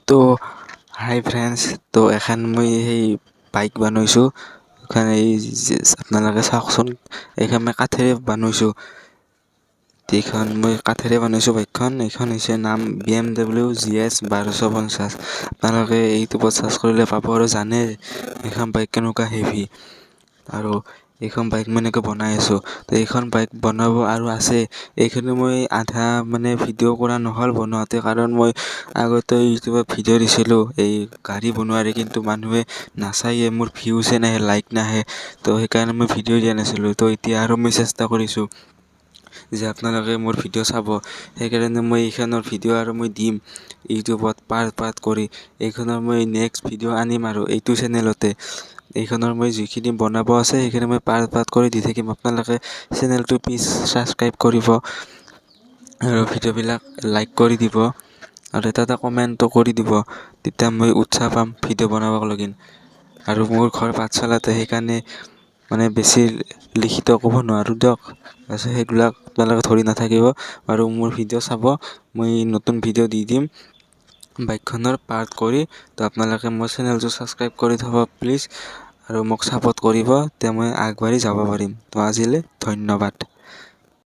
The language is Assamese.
তো হাই ফ্ৰেণ্ডছ, তো এখন মই সেই বাইক বনাইছোঁ। এইখন এই আপোনালোকে চাওকচোন, এইখন মই কাঠেৰে বনাইছোঁ। এইখন মই কাঠেৰে বনাইছোঁ বাইকখন। এইখন হৈছে নাম BMW GS 1250। আপোনালোকে ইউটিউবত চাৰ্চ কৰিলে পাব আৰু জানে এইখন বাইক কেনেকুৱা হেভি। আৰু এইখন বাইক মই এনেকৈ বনাই আছোঁ। তো এইখন বাইক বনাব আৰু আছে। এইখিনি মই আধা মানে ভিডিঅ' কৰা নহ'ল বনোৱাতে, কাৰণ মই আগতে ইউটিউবত ভিডিঅ' দিছিলোঁ এই গাড়ী বনোৱাৰে, কিন্তু মানুহে নাচায়ে, মোৰ ভিউজে নাহে, লাইক নাহে। তো সেইকাৰণে মই ভিডিঅ' দিয়া নাছিলোঁ। তো এতিয়া আৰু মই চেষ্টা কৰিছোঁ যে আপোনালোকে মোৰ ভিডিঅ' চাব। সেইকাৰণে মই এইখনৰ ভিডিঅ' আৰু মই দিম ইউটিউবত পাৰ্ট পাৰ্ট কৰি। এইখনৰ মই নেক্সট ভিডিঅ' আনিম আৰু এইটো চেনেলতে এইখনৰ মই যিখিনি বনাব আছে, সেইখিনি মই পাৰ্ট পাৰ্ট কৰি দি থাকিম। আপোনালোকে চেনেলটো প্লিজ ছাবস্ক্ৰাইব কৰিব আৰু ভিডিঅ'বিলাক লাইক কৰি দিব আৰু এটা এটা কমেণ্টো কৰি দিব, তেতিয়া মই উৎসাহ পাম ভিডিঅ' বনাব লগিন। আৰু মোৰ ঘৰ পাঠশালাতে, সেইকাৰণে মানে বেছি লিখিত ক'ব নোৱাৰোঁ দিয়ক। তাৰপিছত সেইবিলাক আপোনালোকে ধৰি নাথাকিব আৰু মোৰ ভিডিঅ' চাব। মই নতুন ভিডিঅ' দি দিম বাইকখনৰ পাৰ্ট কৰি। তো আপোনালোকে মোৰ চেনেলটো ছাবস্ক্ৰাইব কৰি থ'ব প্লিজ আৰু মোক ছাপোৰ্ট কৰিব, তেতিয়া মই আগবাঢ়ি যাব পাৰিম। তো আজিলৈ ধন্যবাদ।